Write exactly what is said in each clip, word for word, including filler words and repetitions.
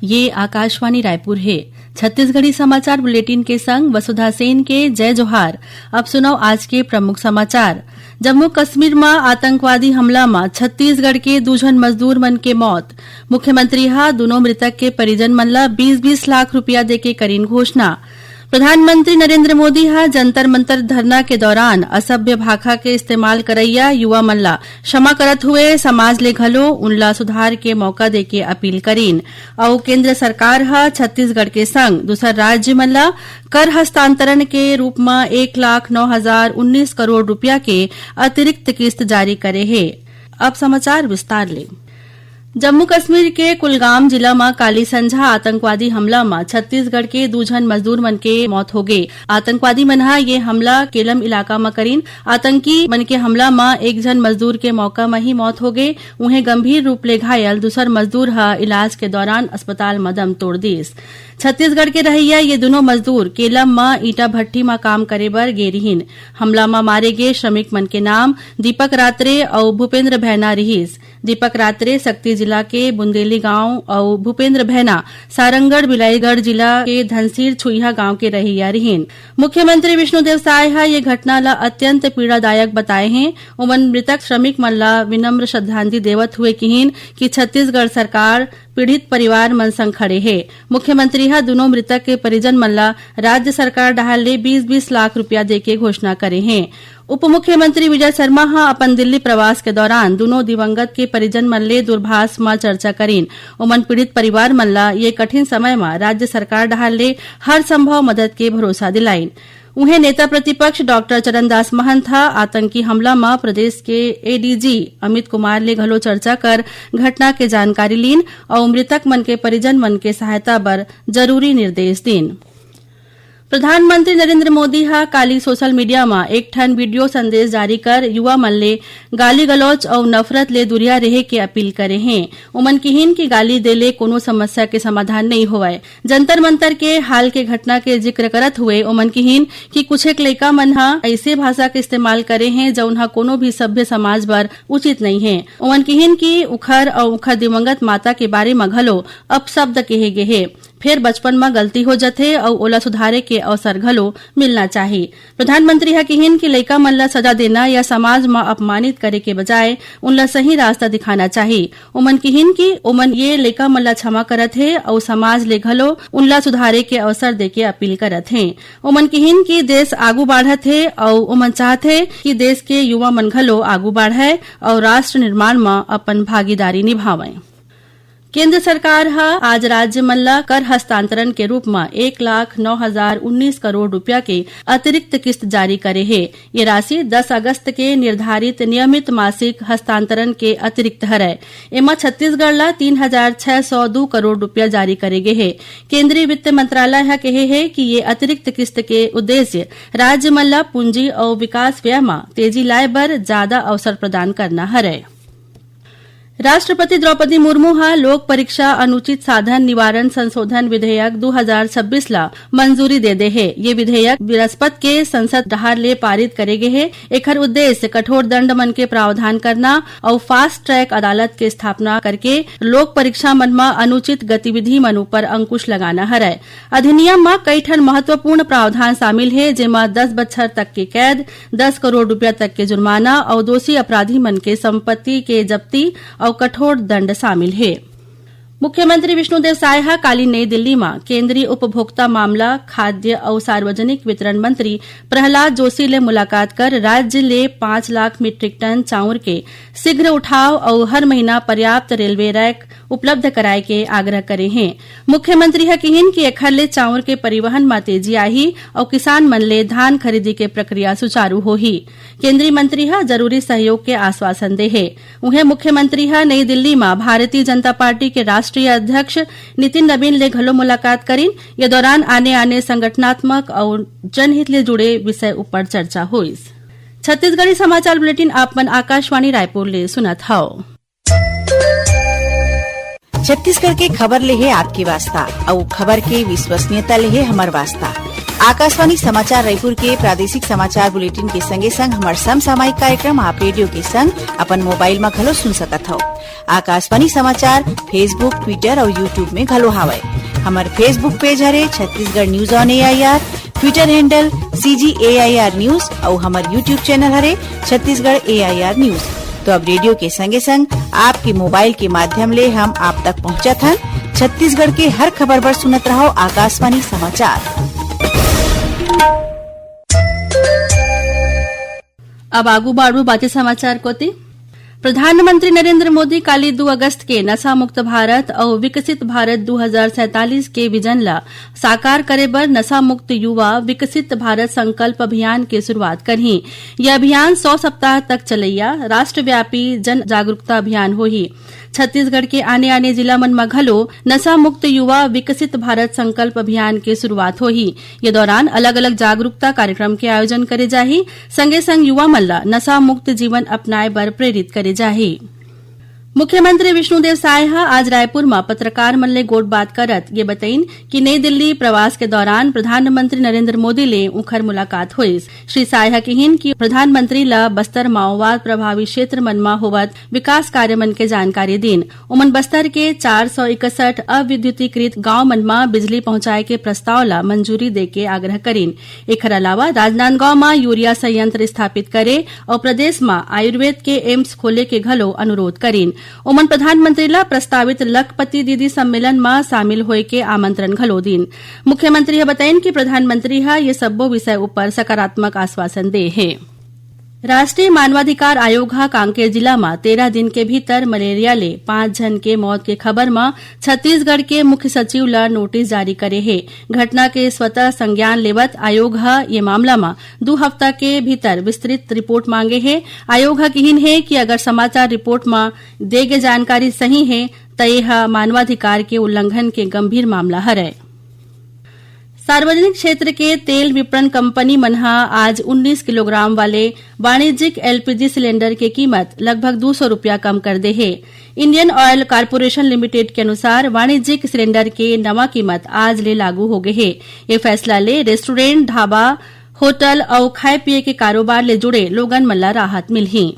ये आकाशवाणी रायपुर हे। छत्तीसगढ़ी समाचार बुलेटिन के संग वसुधा सेन के जय जोहार। अब सुनव आज के प्रमुख समाचार। जम्मू कश्मीर म आतंकवादी हमला म छत्तीसगढ़ के दू झन मजदूर मन के मौत। मुख्यमंत्री ह दुनों मृतक के परिजन मन ल बीस बीस लाख रुपया देके करिन घोषणा। प्रधानमंत्री नरेंद्र मोदी ह जंतर मंतर धरना के दौरान असभ्य भाखा के इस्तेमाल करइया युवा मन ला क्षमा करत हुए समाज ले घलो उनला सुधार के मौका देके अपील करीन। अउ केंद्र सरकार ह छत्तीसगढ़ के संग दूसर राज्य मन ला कर हस्तांतरण के रूप म एक लाख नौ हजार उन्नीस करोड़ रुपया के अतिरिक्त किस्त जारी करे हे। अब समाचार विस्तार ले। जम्मू कश्मीर के कुलगाम जिला म काली संझा आतंकवादी हमला म छत्तीसगढ़ के दू झन मजदूर मन के मौत होगे। आतंकवादी मन ह ये हमला केलम इलाका म करीन। आतंकी मन के हमला म एक झन मजदूर के मौका म ही मौत होगे। उहें, गंभीर रूप ले घायल दूसर मजदूर ह इलाज के दौरान अस्पताल म दम तोड़ दीस। छत्तीसगढ़ के रहइया ये दुनों मजदूर केलम म ईंटा भट्ठी म काम करे बर गे रिहिन। हमला म मारे गे श्रमिक मन के नाम दीपक रात्रे अउ भूपेंद्र भैना रिहिस। दीपक रात्रे सक्ती जिला के बुंदेली गांव अउ भूपेंद्र भैना सारंगढ़ बिलाईगढ़ जिला के धनसीर छुईहा गांव के रहइया रिहिन। मुख्यमंत्री विष्णुदेव साय ह ये घटना ल अत्यंत पीड़ादायक बताए हें। ओमन मृतक श्रमिक मन ल विनम्र श्रद्धांजलि देवत हुए किहिन कि छत्तीसगढ़ सरकार पीड़ित परिवार मन संग खड़े हे। मुख्यमंत्री ह दुनों मृतक के परिजन मन ल राज्य सरकार डहार ले बीस बीस लाख रुपया देके घोषणा करे हें। उप मुख्यमंत्री विजय शर्मा ह अपन दिल्ली प्रवास के दौरान दुनों दिवंगत के परिजन मन ले दूरभाष म चर्चा करीन। ओमन पीड़ित परिवार मन ल ये कठिन समय म राज्य सरकार डहार ले हर संभव मदद के भरोसा दिलाइन। उहें, नेता प्रतिपक्ष डॉक्टर चरणदास महंत ह आतंकी हमला म प्रदेश के एडीजी अमित कुमार ले घलो चर्चा कर घटना के जानकारी लीन अउ मृतक मन के परिजन मन के सहायता बर जरूरी निर्देश दीन। प्रधानमंत्री नरेंद्र मोदी ह काली सोशल मीडिया म एक ठन वीडियो संदेश जारी कर युवा मन ले गाली गलौच अउ नफरत ले दुरिया रेहे के अपील करे हें। ओमन किहिन कि गाली दे ले कोनो समस्या के समाधान नइ होवय। जंतर मंतर के हाल के घटना के जिक्र करत हुए ओमन किहिन कि कुछेक लइका मन ह अइसे भाषा के इस्तेमाल करे हें, जउन ह कोनो भी सभ्य समाज बर उचित नइ हे। ओमन किहिन कि उखर अउ उखर दिवंगत माता के बारे म घलो अपशब्द केहे गे हे। फेर बचपन म गलती हो जथे अउ ओला सुधारे के अवसर घलो मिलना चाही। प्रधानमंत्री ह किहिन कि लइका मन ल सजा देना या समाज म अपमानित करे के बजाय उनला सही रास्ता दिखाना चाही। ओमन किहिन कि ओमन ये लइका मन ल क्षमा करत हे अउ समाज ले घलो उनला सुधारे के अवसर देके अपील करत हे। ओमन किहिन कि देश आगू बाढ़त हे अउ ओमन चाहत हे कि देश के युवा मन घलो आगू बाढ़य अउ राष्ट्र निर्माण म अपन भागीदारी निभावय। केंद्र सरकार ह आज राज्य मन ल कर हस्तांतरण के रूप म एक लाख नौ हजार उन्नीस करोड़ रुपया के अतिरिक्त किस्त जारी करे हे। ये राशि दस अगस्त के निर्धारित नियमित मासिक हस्तांतरण के अतिरिक्त हरय। एमा छत्तीसगढ़ ल तीन हजार छह सौ दू करोड़ रुपया जारी करे गे हे। केंद्रीय वित्त मंत्रालय ह केहे हे कि ये अतिरिक्त किस्त के उद्देश्य राज्य मन ल पूंजी अउ विकास व्यय म तेजी लाए बर जादा अवसर प्रदान करना हरय। राष्ट्रपति द्रौपदी मुर्मू ह लोक परीक्षा अनुचित साधन निवारण संशोधन विधेयक दू हजार छब्बीस ला मंजूरी दे दे हे। ये विधेयक बृहस्पत के संसद डहार ले पारित करे गे हे। एखर उद्देश्य कठोर दंड मन के प्रावधान करना अउ फास्ट ट्रैक अदालत के स्थापना करके लोक परीक्षा मन म अनुचित गतिविधि मन ऊपर अंकुश लगाना हरय। अधिनियम म कई ठन महत्वपूर्ण प्रावधान शामिल हे, जेमा दस बछर तक के कैद, दस करोड़ रुपया तक के जुर्माना अउ दोषी अपराधी मन के संपत्ति के जब्ती अउ कठोर दंड शामिल हे। मुख्यमंत्री विष्णुदेव साय ह काली नई दिल्ली म केंद्रीय उपभोक्ता मामला, खाद्य अउ सार्वजनिक वितरण मंत्री प्रहलाद जोशी ले मुलाकात कर राज्य ले पाँच लाख मीट्रिक टन चाउर के शीघ्र उठाव अउ हर महीना पर्याप्त रेलवे रैक उपलब्ध कराए के आग्रह करे हें। मुख्यमंत्री ह किहिन कि एखर ले चाउर के परिवहन म तेजी आही अउ किसान मन ले धान खरीदी के प्रक्रिया सुचारू होही। केंद्रीय मंत्री ह जरूरी सहयोग के आश्वासन दे हे। उहें, मुख्यमंत्री ह नई दिल्ली म भारतीय जनता पार्टी के राष्ट्रीय अध्यक्ष नितिन नबीन ले घलो मुलाकात करिन। ये दौरान आने-आने संगठनात्मक अउ जनहित ले जुड़े विषय ऊपर चर्चा होइस। छत्तीसगढ़ी समाचार बुलेटिन आप मन आकाशवाणी रायपुर ले सुनत हव। छत्तीसगढ़ के खबर ले हे आपके वास्ता, अउ खबर के विश्वसनीयता ले हे हमर वास्ता। आकाशवाणी समाचार रायपुर के प्रादेशिक समाचार बुलेटिन के संगे संग हमर समसामयिक कार्यक्रम आप रेडियो के संग अपन मोबाइल म घलो सुन सकत हव। आकाशवाणी समाचार Facebook, Twitter अउ YouTube में घलो हावय। हमर Facebook पेज हरे Chhattisgarh news on AIR, Twitter handle CG AIR news अउ हमर YouTube चैनल हरे छत्तीसगढ़ एआईआर न्यूज। तो अब रेडियो के संगे संग आपके मोबाइल के माध्यम ले हम आप तक पहुंचत हन। छत्तीसगढ़ के हर खबर बर सुनत रहव आकाशवाणी समाचार। अब आगू बाढ़बो बाचे समाचार कोति। प्रधानमंत्री नरेंद्र मोदी काली दू अगस्त के नशा मुक्त भारत अउ विकसित भारत दू हजार सैंतालीस के विजन ला साकार करे बर नशा मुक्त युवा विकसित भारत संकल्प अभियान के शुरुआत करही। यह अभियान सौ सप्ताह तक चलैया राष्ट्रव्यापी जन जागरूकता अभियान होही। छत्तीसगढ़ के आने-आने जिला मन म घलो नशा मुक्त युवा विकसित भारत संकल्प अभियान के शुरुआत होही। ये दौरान अलग-अलग जागरूकता कार्यक्रम के आयोजन करे जाही। संगे संग युवा मन ल नशा मुक्त जीवन अपनाए बर प्रेरित करे जाही। मुख्यमंत्री विष्णुदेव साय ह आज रायपुर म पत्रकार मन ले गोठबात करत ये बतइन कि नई दिल्ली प्रवास के दौरान प्रधानमंत्री नरेंद्र मोदी ले उंखर मुलाकात होइस। श्री साय ह किहिन कि प्रधानमंत्री ल बस्तर माओवाद प्रभावित क्षेत्र मन म होवत विकास कार्य मन के जानकारी दीन। ओमन बस्तर के चार सौ इकसठ अविद्युतीकृत गांव मन म बिजली पहुंचाए के प्रस्ताव ल मंजूरी दे के आग्रह करिन। एखर अलावा राजनांदगांव म यूरिया संयंत्र स्थापित करे अउ प्रदेश म आयुर्वेद के एम्स खोले के घलो अनुरोध करिन। ओमन प्रधानमंत्री ल प्रस्तावित लखपति दीदी सम्मेलन म शामिल होए के आमंत्रण घलो दीन। मुख्यमंत्री ह बताइन कि प्रधानमंत्री ह ये सब्बो विषय उपर सकारात्मक आश्वासन दे हे। राष्ट्रीय मानवाधिकार आयोग ह कांकेर जिला म तेरह दिन के भीतर मलेरिया ले पांच झन के मौत के खबर म छत्तीसगढ़ के मुख्य सचिव ल नोटिस जारी करे हे। घटना के स्वतः संज्ञान लेवत आयोग ह ये मामला म दू हफ्ता के भीतर विस्तृत रिपोर्ट मांगे हे। आयोग ह किहिन हे कि अगर समाचार रिपोर्ट म दे गे जानकारी सही हे, त ये ह मानवाधिकार के उल्लंघन के गंभीर मामला हरय। सार्वजनिक क्षेत्र के तेल विपणन कंपनी मन ह आज उन्नीस किलोग्राम वाले वाणिज्यिक एलपीजी सिलेंडर के कीमत लगभग दू सौ रुपया कम कर दे हे। इंडियन ऑयल कॉरपोरेशन लिमिटेड के अनुसार वाणिज्यिक सिलेंडर के नवा कीमत आज ले लागू हो गे हे। ये फैसला ले रेस्टोरेंट, ढाबा, होटल अउ खाए पिए के कारोबार ले जुड़े लोगन मन ला राहत मिलही।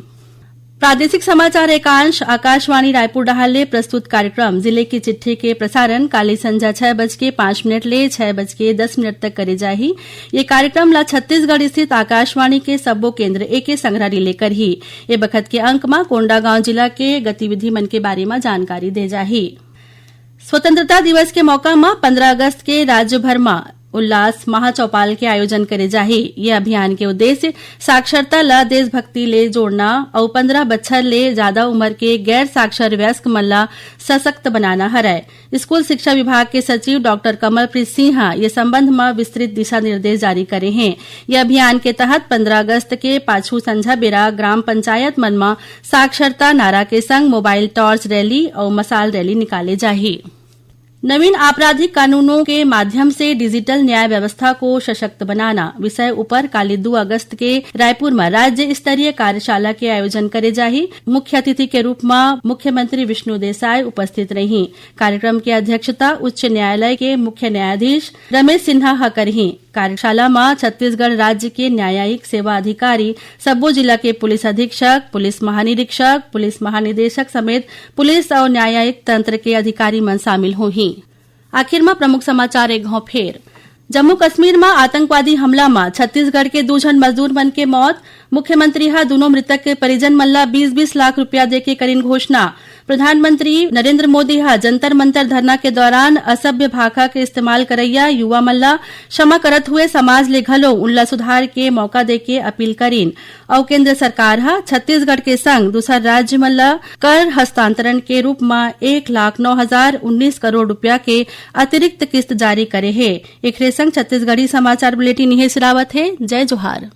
प्रादेशिक समाचार एकांश आकाशवाणी रायपुर डहार ले प्रस्तुत कार्यक्रम जिले की चिट्ठी के प्रसारण काली संझा छह बज के पाँच मिनट ले छह बज के दस मिनट तक करे जाही। ये कार्यक्रम ला छत्तीसगढ़ स्थित आकाशवाणी के सब्बो केंद्र एके संघरा रिले करही। ये बखत के अंक म कोंडागांव जिला के गतिविधि मन के बारे म जानकारी दे जाही। स्वतंत्रता दिवस के मौका म पन्द्रह अगस्त के राज्य भर म उल्लास महाचौपाल के आयोजन करे जाही। ये अभियान के उद्देश्य साक्षरता ल देशभक्ति ले जोड़ना अउ पन्द्रह बछर ले जादा उमर के गैर साक्षर वयस्क मन ल सशक्त बनाना हरय। स्कूल शिक्षा विभाग के सचिव डॉक्टर कमलप्रीत सिंह ह ये संबंध म विस्तृत दिशा निर्देश जारी करे हें। ये अभियान के तहत पन्द्रह अगस्त के पाछू संझा बेरा ग्राम पंचायत मन म साक्षरता नारा के संग मोबाइल टॉर्च रैली अउ मशाल रैली निकाले जाही। नवीन आपराधिक कानूनों के माध्यम से डिजिटल न्याय व्यवस्था को सशक्त बनाना विषय ऊपर काली दू अगस्त के रायपुर म राज्य स्तरीय कार्यशाला के आयोजन करे जाही। मुख्य अतिथि के रूप म मुख्यमंत्री विष्णु देसाय उपस्थित रही। कार्यक्रम के अध्यक्षता उच्च न्यायालय के मुख्य न्यायाधीश रमेश सिन्हा ह करही। कार्यशाला म छत्तीसगढ़ राज्य के न्यायिक सेवा अधिकारी, सब्बो जिला के पुलिस अधीक्षक, पुलिस महानिरीक्षक, पुलिस महानिदेशक समेत पुलिस अउ न्यायिक तंत्र के अधिकारी मन शामिल होही। आखिर म प्रमुख समाचार एक घाव फेर। जम्मू कश्मीर म आतंकवादी हमला म छत्तीसगढ़ के दू झन मजदूर मन के मौत। मुख्यमंत्री ह दूनों मृतक के परिजन मन ल बीस बीस लाख रुपया दे के करिन घोषणा। प्रधानमंत्री नरेंद्र मोदी ह जंतर मंतर धरना के दौरान असभ्य भाखा के इस्तेमाल करइया युवा मन ल क्षमा करत हुए समाज ले घलो उनला सुधार के मौका दे के अपील करिन। अउ केंद्र सरकार ह छत्तीसगढ़ के संग दूसर राज्य मन ल कर हस्तांतरण के रूप म एक लाख नौ हजार उन्नीस करोड़ रुपया के अतिरिक्त किस्त जारी करे हे। एखरे संग छत्तीसगढ़ी समाचार बुलेटिन इहे सिरावत हे। जय जोहार।